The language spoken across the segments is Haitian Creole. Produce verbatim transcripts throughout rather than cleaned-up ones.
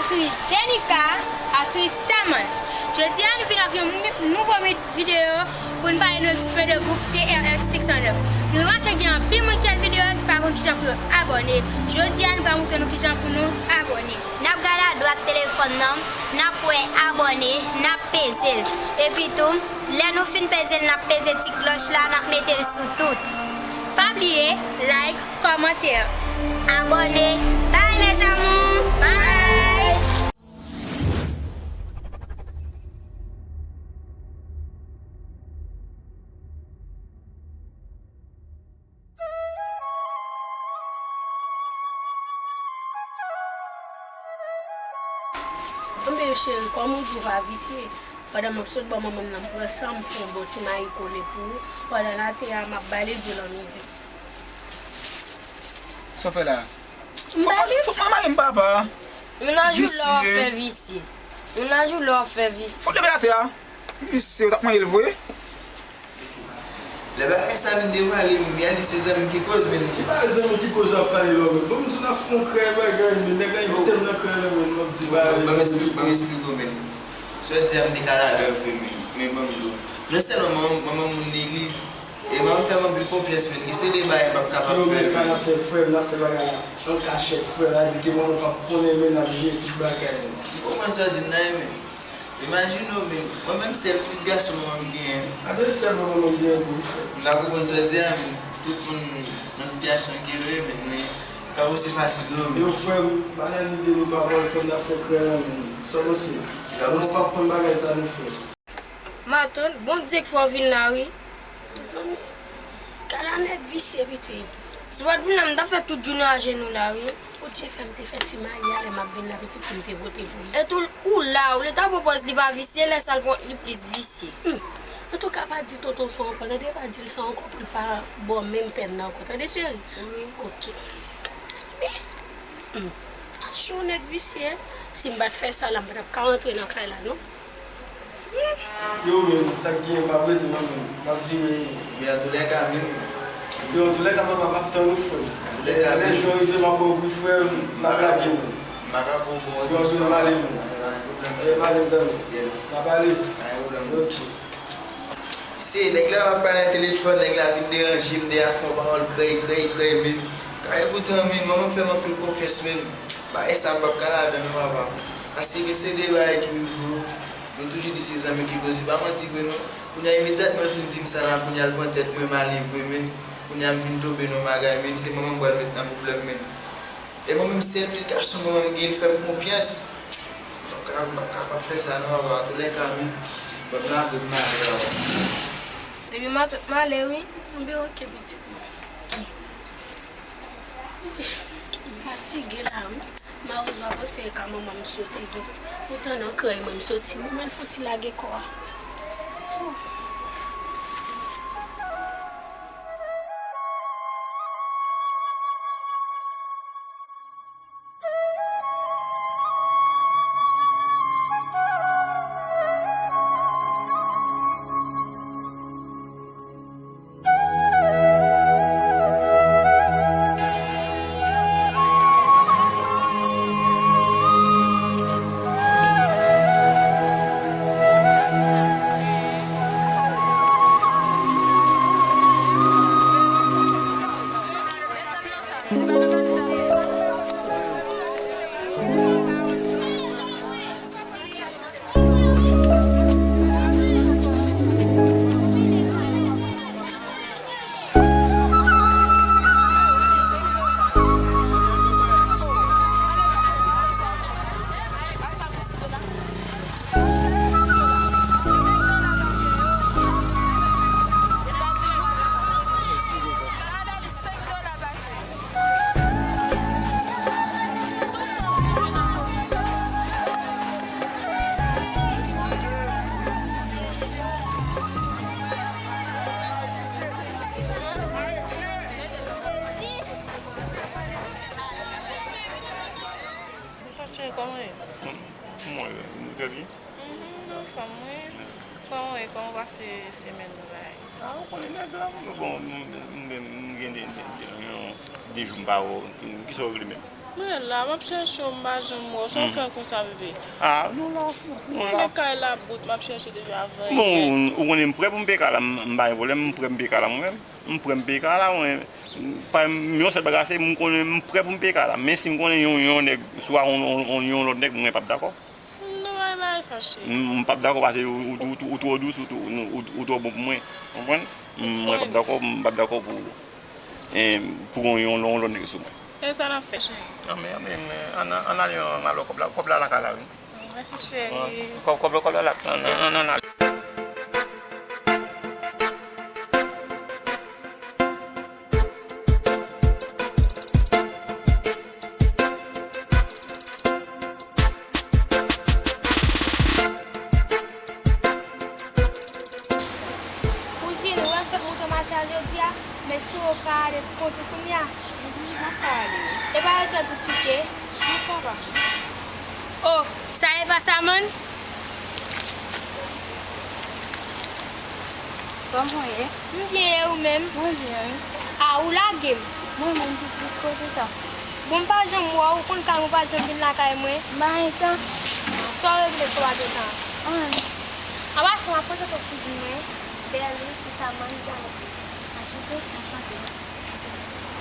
Aktris Jenica, aktris Saman. Jodi a, nou vin ak yon mi- nouvo mi- videyo pou n pale nou yon ti pe de gwoup T R X senk san nèf. Nou remake gen anpil moun ki gad videyo a ki pa konn kijan pou yo abòne. Jodi a, nou pral montre nou kijan pou nou abòne. N ap gade adwat telefòn nan, n ap wè abòne, n ap peze l. Epi tou, lè nou fin peze l, n ap peze ti klòch la, n ap mete l sou tout. Pa bliye, like, kòmante, abòne. Bye, mes amours! Bye! Anben cheri, kòm ou di w pa visye, pandan m ap sot bò manman m nan, m pran san m fè yon bon ti mayi kole pou ou, pandan l atè a, m ap bale dlo nan mizik. Sa w fè la? M bale. Fout mwen mayi m, papa. Mennaj ou la w ap fè visye. Mennaj ou la w ap fè visye. Fout level atè a. Visye, ou t ap manyen l vre. Lè bagay sa vin devwale, men a di se zanmi ki koz, men. E pa zanmi ki koz w ap pale lò, men. Bon, m di w n ap fè yon krèy bagay, men. Nèg la envite m nan krèy la, men. M ap di bagay. Ban m espli-, ban m esplike w, men. Sòdi a m te ka la lè vre, men. Men ban m di w. Non sèlman manman, manman m moun legliz, e manman m fè m anpil konfyans, men. Gen seri de bagay m p ap kapab fè. Yo, men sa n ap fè, frè m, n ap fè bagay la an kachèt, frè m. A di ke manman m p ap konnen, men n ap jere tout bagay, men. M konprann sa w di m nan, men. Imajine w, men, mwen menm sèl pitit gason manman m genyen. A, se sèl manman m genyen pou li fè. M ka konprann sa w di a, men tout moun nan sitiyasyon ke yo ye, men nou ye. Pa osi fasil non, men. Yo, frè m, pa nan lide nou pa pral fè n ap fè krèy la, men sa w panse? Li pa posib. Mwen pa konn bagay sa nou fè. Matant, Bondye k fè w vin la, wi. Mezanmi, gala nèg visye, pitit. Si w pa t vin la, m t ap fè tout jounen ajenou la, wi. Bondye fè m te fè ti mayi a lè m ap vin la, pitit, pou m te vote pou li. E tou, ou la, olye ta pran pòz li pa visye, lè sa l pran, li plis visye. Hmm. Antouka, pa di tonton sa ankò, tande, pa di l sa ankò pou l pa ba w menm pèn nan ankò, tande, cheri? Wi. Ok. Mezanmi. Hmm. Cho nèg visye, si m pa t fè sa la, m pa t ap ka rantre nan kay la, non. Yo, men, sa k genyen, m ap rete nan men m. M ap vire. Men antoulèka, men. Yo, antoulèka, papa, m ap tann ou, frè m. Antoulèka, lè jan rive, m ap ba w wi, frè m, m ap lage, men. M pa ka pran bon. Yo, antoulèka, m ale, men. Pa gen pwoblèm. Yo, m ale, zanmi. Yeah. M ap ale. Pa gen pwoblèm. Ok. Se nèg la m ap pale nan telefòn, nèg la vin deranje m, nèg la fè yon pawòl krèy, krèy, krèy, men. Ka, epoutan, men, manman m fè m anpil konfyans, men. Bagay sa m p ap ka ladan non, papa. Paske gen seri de bagay ki rive w, nou toujou di se zanmi ki koz, se pa manti vre non. Kounye a, imedyatman l fin di m sa la, kounye a l pran tèt mwen, m ale vre, men. Kounye a, m fin tonbe nan yon bagay, men, se manman m pral met nan pwoblèm, men. E mwen menm, sèl pitit gason manman m gen, li fè m konfyans. M p ap ka, m p ap kapab fè sa non, papa. Antoulèka, men, ban m lage m ale, papa. Depi matant m ale, wi. Anben, ok, pitit mwen. M fatige la, wi. Malrezman, panse e ka manman m soti, wi. Poutan nan krèy mwen m soti, mwen menm fon ti lage kò a. Bonswa cheri, kòman w ye? Kòman w ye? Ou trè byen? Mhm, anfòm wi. Kòman w ye? Kòman w pase semèn nan bagay? A, ou konnen nèg la, bon, m, m, m, m gen de, de, de, yon de jou m pa wè w. Kisa w regle menm? Mwen la, m ap chèche w, m pa janm wè w. Sa w fè konsa, bebe? Ah, nou la, nou la. Mwen nan kay la bout, m ap chèche depi avan yè. Bon, ou, ou konnen m prè pou m peye kay la, m, m pa gen pwoblèm, m prè m peye kay la mwen menm. M prè m peye kay la mwen. Pa, m, yon sèl bagay se m konnen m prè pou m peye kay la. Men si m konnen yon, yon nèg, swa yon, yon, yon, yon lòt nèg, mwen p ap dakò. Non, bay bagay sa, cheri. M, m p ap dakò paske ou, ou, ou, ou twò dous, ou, ou, ou, ou twò bon pou mwen. Konprann? M, mwen p ap dakò, m p ap dakò pou, eh, pou yon, yon, yon lòt nèg sou mwen. E sa n ap fè, cheri? Anben, anben, men, ann, ann ale, ann al wè kòb la, kòb la lakay la, wi. Mèsi, cheri. Kòb, kòb, kòb la lakay la, ann, ann, ann ale. Kouzin, ou wè m sot monte mache a jodi a, m espere w ka ale pou kont ou kounye a. Wi, m ap ka ale, wi. E pa rete tou souke? M ap ka pa. Oh, sa e pa Samann? Kòman w ye? M byen, e ou menm? Mwen byen, wi. A, ou lage m? Mwen menm, pitit, kote sa? Bon, m pa janm wè w, ou konn kay mwen, ou pa janm vin lakay mwen. M pa gen tan. Sa w regle fò w pa gen tan? Anyen. An pasan, m ap prezante w kouzin mwen. Bèl, wi, se Samann, Samann. Anchante, anchante.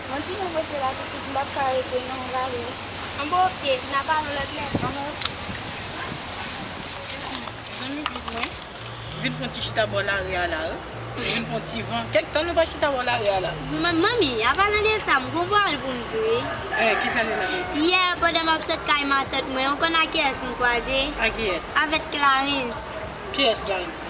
Mwen toujou prese la, pitit, m p ap ka rete, non, m prale, wi. Anben, oke, n a pale yon lòt lè. Anben, oke. Zanmi pitit mwen, vin fè yon ti chita bò lari a la, wi. Vin pran ti van. Kèk tan nou pa chita bò lari a la. Man-, manmi, an palan de sa, m gon pawòl pou m di w, wi. Eh, kisa li la? Yè, pandan m ap sot kay matant mwen, ou konn ak kiyès m kwaze? Ak kiyès? Avèk Clarence. Kiyès Clarence?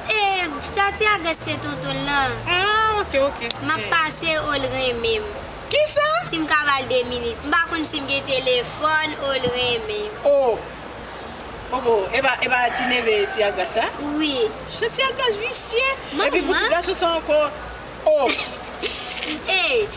E, sa ti agans se tonton l lan. Ah, ok, ok. M ap pase o, l renmen m. Kisa? Si m ka ba l de minit. M pa konn si m gen telefòn, o, l renmen m. Oh. Oh, oh. E pa, e pa ti neve ti agans la? Wi. Se ti agans visye. Epi pou ti gason sa ankò. Oh. Ey,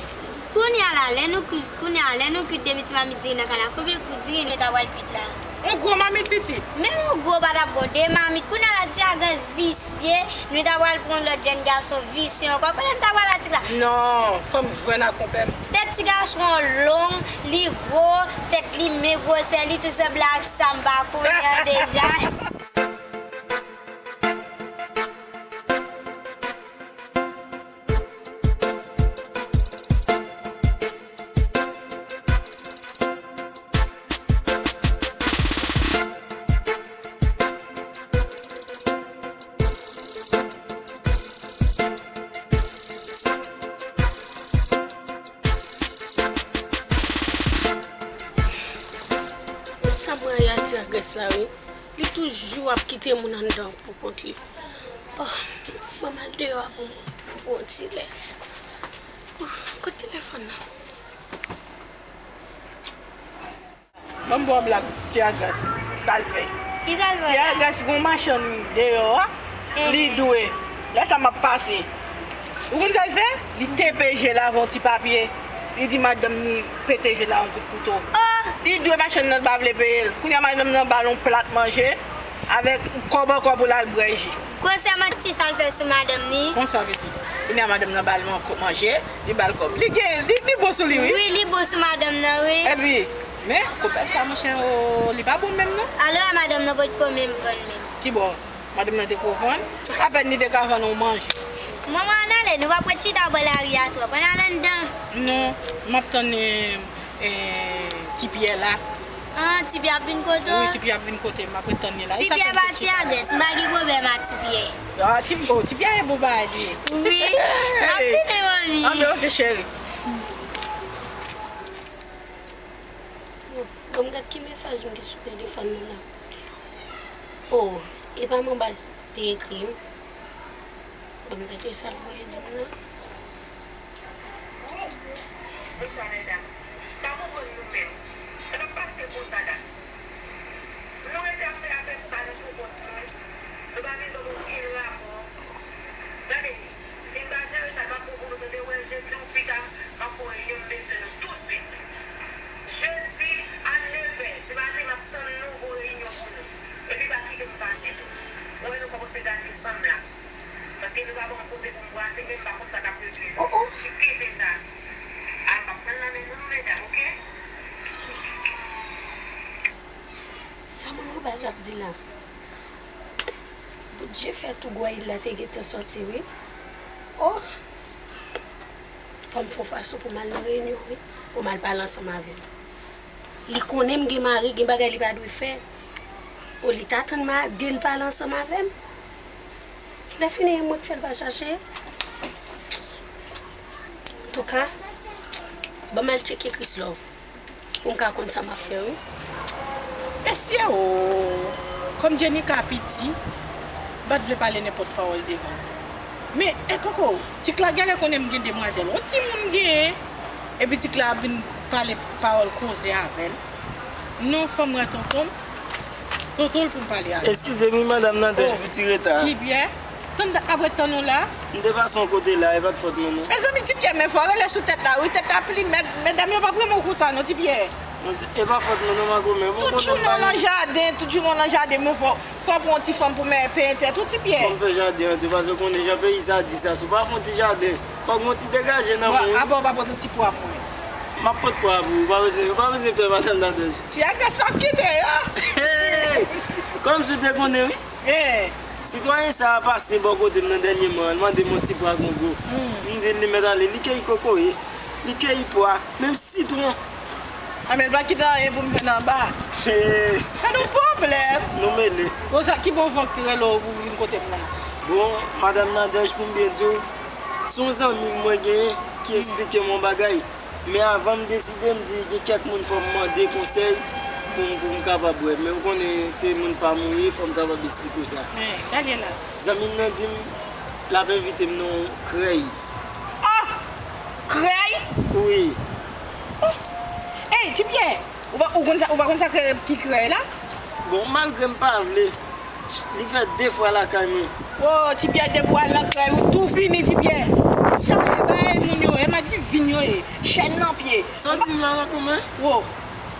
kounye a la, lè nou kwit, kounye a, lè nou kwit de ti mamit diri nan kay la, konbyen kout diri nou ta pral kwit la? Yon gwo mamit pitit. Menm yon gwo pa t ap bon, de mamit. Kounye a la, ti agans visye, nou ta pral pran lòt jèn gason visye ankò. Kote m ta pral atik la? Non, fò m jwenn ak konpè m. Tèt ti gason an long, li gwo, tèt li men gwosè li tou sanble ak sa m pa konnen an deja. Sa mwen a ti agres la, wi. Li toujou ap kite moun anndan pou kont li. Oh, ban m al deyò a pou m pran yon ti lè. Ouf, kote telefòn nan? Ban m ba w blag, ti agres. Sa l fè? Kisa l fè? Ti agres gon machann deyò a, li dwe. Lè sa m ap pase. Ou konn sa l fè? Li tepe je l avè yon ti papye. Li di madanm ni pete je l ak yon kout kouto. Oh! Li dwe machann nan pa vle peye l. Kounye a madanm nan ba l yon plat manje avèk kòb ankò pou l al bwè ji. Konsa manti sa l fè sou madanm ni? Konsa pitit. Kounye a madanm nan ba l man-, manje, li ba l kòb. Li gen, li, li bon sou li, wi. Wi, li bon sou madanm nan, wi. Epi, men, konpè sa, monchè, o, li pa bon menm, non. Alò, a madanm nan potko menm vann menm. Ki bò? Madanm nan te ko vann, apèn li te ka vann yon manje. Manman, ann ale, nou p ap ret chita bò lari a twòp, ann al anndan. Non, m ap tann, eh, eh, Ti Pyè la. Ah, Ti Pyè ap vin kote w? Wi, Ti Pyè ap vin kote m, m ap ret tann li la. Ti Pyè pa ti agres, m pa gen pwoblèm ak Ti Pyè. Ah, Ti, oh, Ti Pyè e bon bagay li ye. Wi, m ap vini, manmi. Ah, men oke, cheri. Bon, ban m gad ki mesaj m gen sou telefòn nan la. Oh, e pa manbaz te ekri m. Ban m gade sa l voye di m nan. Bonswa, medam. M pa konprann nou menm. Sa k ap pase konsa la? Nou rete ap fè afè konsa nou pou kont nou. Nou pa bezwen okenn rapò. Gade, si m pa jere sa, m ap pran pou nou tande. Wè, jodi ou pita, m ap fè yon reyinyon, m bezwen nou touswit. Jedi a nevè di maten, m ap tann nou pou reyinyon pou nou. Epi pa kite m fache tou. Ou wè nou kòmanse gate sanm la. Paske nou pa ban m koze pou m brase, men m pa konn sa k ap regle. Oh, oh. Ti tenten sa. A, m ap pran l nan men nou. Sa ap di la. Boudje fè tou gwayil la te gentan sòti wi. Oh! Fò m fè fason pou m al nan reyinyon wi. Pou m al pale ansanm avè l. Li konnen m gen mari, gen bagay li pa dwe fè. O li ta tann m a de l pale ansanm avè m. Lè fini, mwen k fè l pa chache. Antouka, ban m al tcheke Chrislove. Pou m ka konn sa m ap fè wi. Mesye o, kòm Djenika piti, m pa t vle pale nenpòt pawòl devan l. Men, e poko, Tikla genlè konnen m gen demwazèl. On timoun m genyen, epi Tikla ap vin pale pawòl koze avè l. Non, fò m wè tonton m. Tonton l pou m pale avè l. Eskize m wi, madanm Nadège, pou ti reta a. Ti Pyè, tann dat m ap ret tann ou la. M te pase yon kote la, e pa t fòt mwen non. Mezanmi, Ti Pyè, men fò w rele sou tèt la wi, tèt la pli mèg. Medam yo p ap renmen w konsa non, Ti Pyè. Monchè, e pa fòt mwen non, makomè. Tout jounen w nan jaden, tout jounen w nan jaden, men fò, fò w pran yon ti fanm pou mèt peye tèt ou, Ti Pyè. Fò m fè jaden an tou, paske w konnen jan peyi sa di sa, si w pa fè yon ti jaden, fòk yon ti degaje nan men wi. Apa w pa pote yon ti pwa pou mwen? M ap pot pwa pou ou, pa bezwen, pa bezwen pè, madanm Nadège. Ti Agnes p ap kite yo. Hey! Kòmsi w te konnen wi. Hey! Sitwayen sa a pase bò kote m nan dènyeman, l mande m yon ti pwa gongo. Hmm. M di l li mèt ale, li keyi kokoye, li keyi pwa, menm sitwon. A men l pa kite anyen pou m jwenn anba. Hey! Sa nou pwoblèm. Nou mele. Bon, sa ki bon van k te rele w pou w vin kote m la? Bon, madanm Nadège, pou m byen di w, se yon zanmi m mwen genyen ki eksplike m yon bagay. Men avan m deside, m di gen kèk moun fò m mande konsèy pou m, pou m kapab wè. Men ou konnen se moun pa m ou ye, fò m kapab eksplike w sa. Men, sa gen la? Zanmi m nan di m l ap envite m nan yon krèy. Oh! Krèy? Wi. Oh! Ey, Ti Pyè, ou pa, ou konn sa, ou pa konn sa krèy, ki krèy la? Bon, malgre m pa vle, li fè de fwa lakay mwen. Wo, Ti Pyè, depi w al nan krèy, ou tou fini, Ti Pyè. Sa e bay moun yo, e madivin yo ye, chèn nan pye. Sa w di m la, makomè? Wo,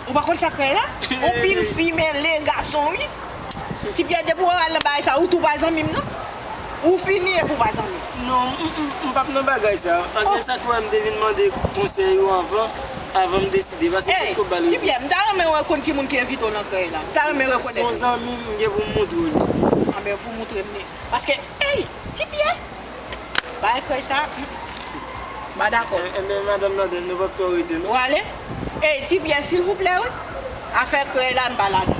ou pa konn sa krèy la? On pil fi mele gason, wi. Ti Pyè, depi w al nan bagay sa, ou tou pa zanmi m, non. Ou fini epi w pa zanmi m. Non, m, m, m p ap nan bagay sa. Paske sa k fè m te vin mande konsèy ou anvan, avan m deside. Paske potko bal yo. Ti Pyè, m ta renmen wè konn ki moun ki envite w nan krèy la. M ta renmen rekonèt ou. Se yon zanmi m, m gen pou m montre w li. Anben, pou w montre m li. Paske, ey, Ti Pyè! Bagay krèy sa, m pa dakò. E, enben, madanm Nadège, nou p ap twò rete, non. Ou ale? Ey, Ti Pyè, silvouplè, wi. Afè krèy la, m pa lage.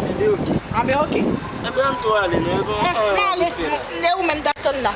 Enben, oke. Anben, oke. Enben, ann tou ale, non. Enben, ann ale. M de ou menm t ap tann la.